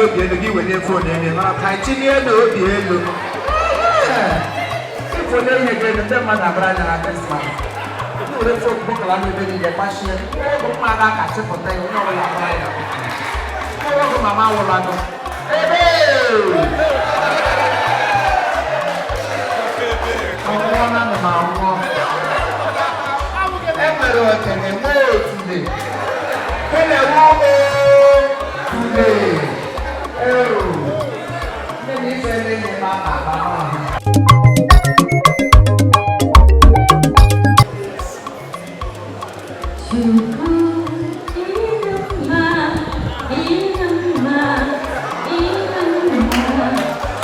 Obi elu gị, welie phone elu, mara ka anyị chilie elu obi elu. Ifonye ihe gị elu, ndị mmadụ abara anya na Christmas. Ndị were phone bụkọla n'ebe niile gbachie ọgwụ mmadụ aka chịpụta ya, onye ọbụla abara ya. Ọgwụ mama awụlago ebe ọnwụọ na nụ ma nwụọ. E nwere okene, nwee otule, kelewu otule. Nne na ife ele ma aba ahụ. Chukwu, ịdị mma, ịdị mma, ịdị mma,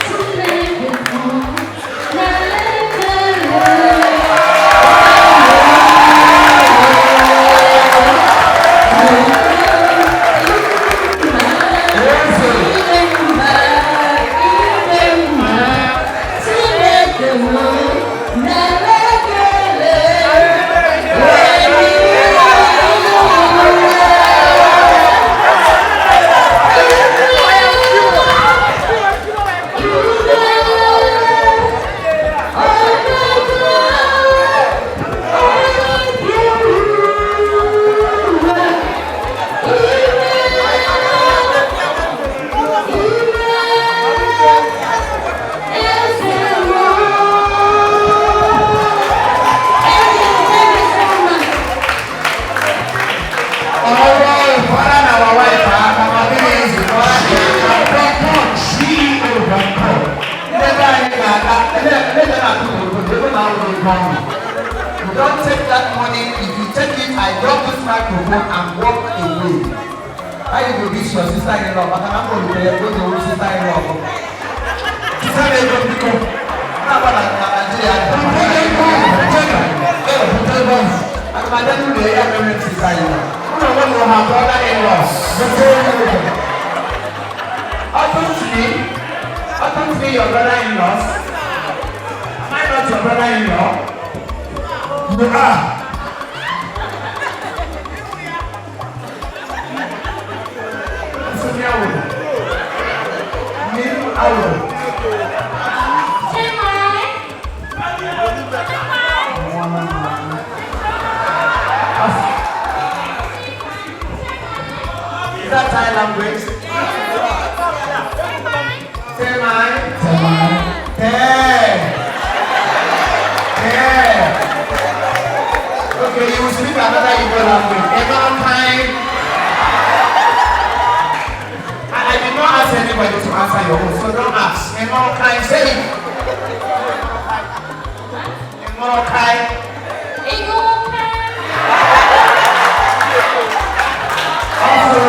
Chineke bụ na-ekele. Ịdị mma, ịdị mma, Chineke bụ na-ekele. Ọwọ́ ìfọ́nrán na our wife aka ma dịghị izu kọ́ra dị aka. CEO Bangkok. Ndị be anyị ga-aga ele ele na-atụ n'obodo ebe na-awụ ego ọnụ. You don't take that money. If you take it, I drop this microphone and walk away. How you go reach your sister-in-law? Maka na m rutere ya oge wuru sister-in-law. Sister ego, biko. Na-agba na Nigeria. Aga m abịa n'ụlọ ya mere sister-in-law. Ụlọ nwe m ha brother-in-laws. Oughtn't me your brother-in-laws? Am I not your brother-in-law? You are. Nsogbu awụ. Mmiri awụ. ใช่ไหมใช่ไหม Is that Thai language? Say mine. Ten. 10. Okay, you will speak another Igbo language. Another kind. And I did not ask anybody to answer your own, so don't ask. Another kind. Say it. Another kind. อีกแค่ Also,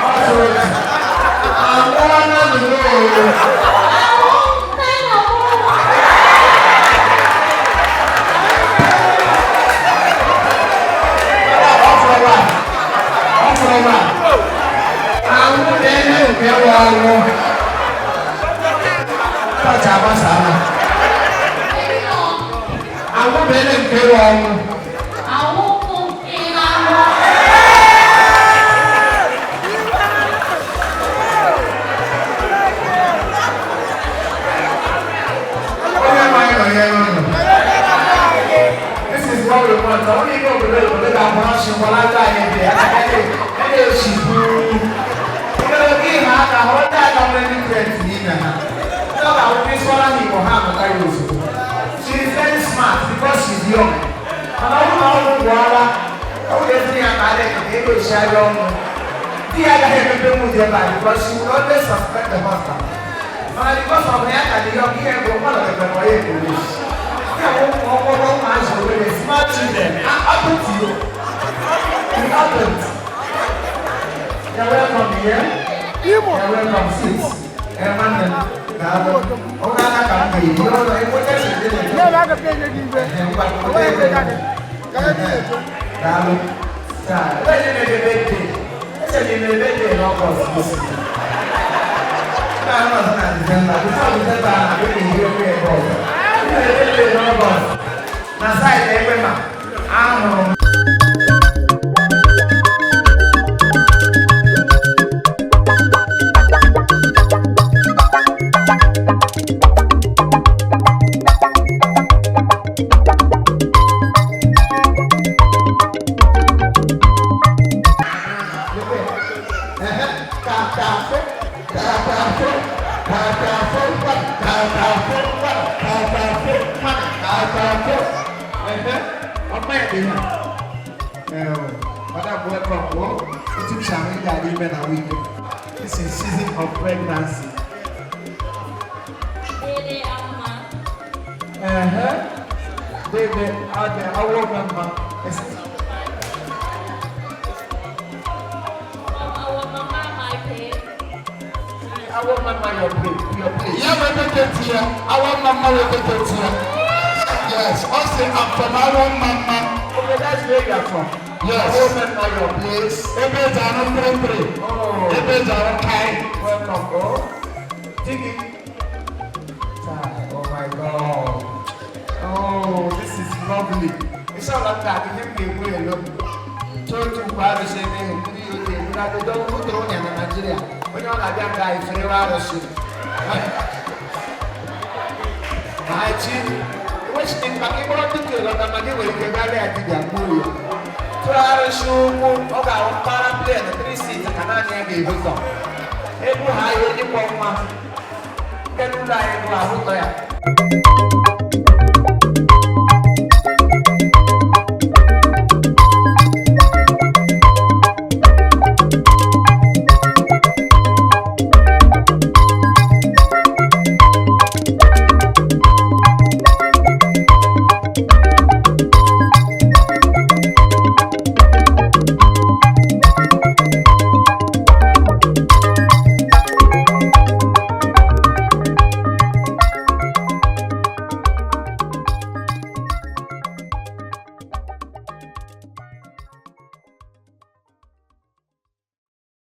also, I'm one of the เอาแม่หนู Ọfọwà, ọfọwà, àwọn ẹni òkè wọ ọwọ́ tọ́jà bọ́sàmà. Àwọn ẹni òkè wọ ọwọ́. เอาคุกกีฬาโม Onye amaghị nọ ya n'ụlọ. This is what we want. Ọ bụrụ ime obodo obodo ga-abụ ọchị nkwalata anyị dị aka eshipụ. Obere gị ha aka hụrụ ndị aka nwere nutrient n'ime ha. Ndị ọ ga-awụ ndị sụọra ha Igbo, ha amụta ya ozugbo. She is very smart because she's young. Mana ọ bụrụ na ọ bụ gwọọla, ọ bụ ezi ya ka adịghị ka ego eshigharị ọnụ. Di ya agaghị emepe nwunye ebe a because she will always suspect the husband. Mana because of ya ka dị young, ihe bụ mmadụ mepere ọ ya ekele. Ya bụ ọkpọrọ ụmụazị obere smart children. Up to you. It happened. You're welcome here. You're welcome, sis. Eh, nwanne m, daalụ. Ọ ga-aga ka m ga-eyi. Ọ na-enweta esi dị na ngwa, nweta ego. Daalụ. Taa, ebe anyị na-eme birthday. Eche na ime birthday n'August this year. Ndị ahụ nọ na December. Before December, a na-abịa ehi okwu ebe ọzọ. Ime birthday n'August. Na side ebe ma ahụrụ m. Ọmọ ya dị ha. Eh, madam, welcome. Oh, otu m si ahụ ị ga-adị ime na week. This is season of pregnancy. Dede Amma. Dede, Ade, Awo Mama. From our mama, my place. Awo Mama, your place. Your place. Ya bụ ebe ketie, Awọ Mama wee ebe ketie. Yes, ọ sị, "I'm from Awọ Mama." Okay, that's where you are from. Yes. Awo Mama, your place. Ebe eji arụ mpịrịmpịrị. Oh. Ebe eji arụ kai. Welcome, oh. Tigi. Oh my God. Oh, this is lovely. It's all like that. You can be alone. Church arụsị ebe ahụ mmiri ote mmiri adịdọ ụtụrụ ụnya na Naịjirịa. Onye ọ na-abịa nga eferewe arụsị. Ma chi, enwechighị maka ịkpọrọ dịka ịlọta ma gị nwere ike gaa ya dibịa gbuo ya. Tụrụ arụsị ụkwụ, ọ ga-ahụ mpaghara plane 3 seat ka naanị ya ga-ebutọ. Ebu ha ya onye kwọ nwa. Nke n'ụlọ anyị bụ ahụ ụtọ ya.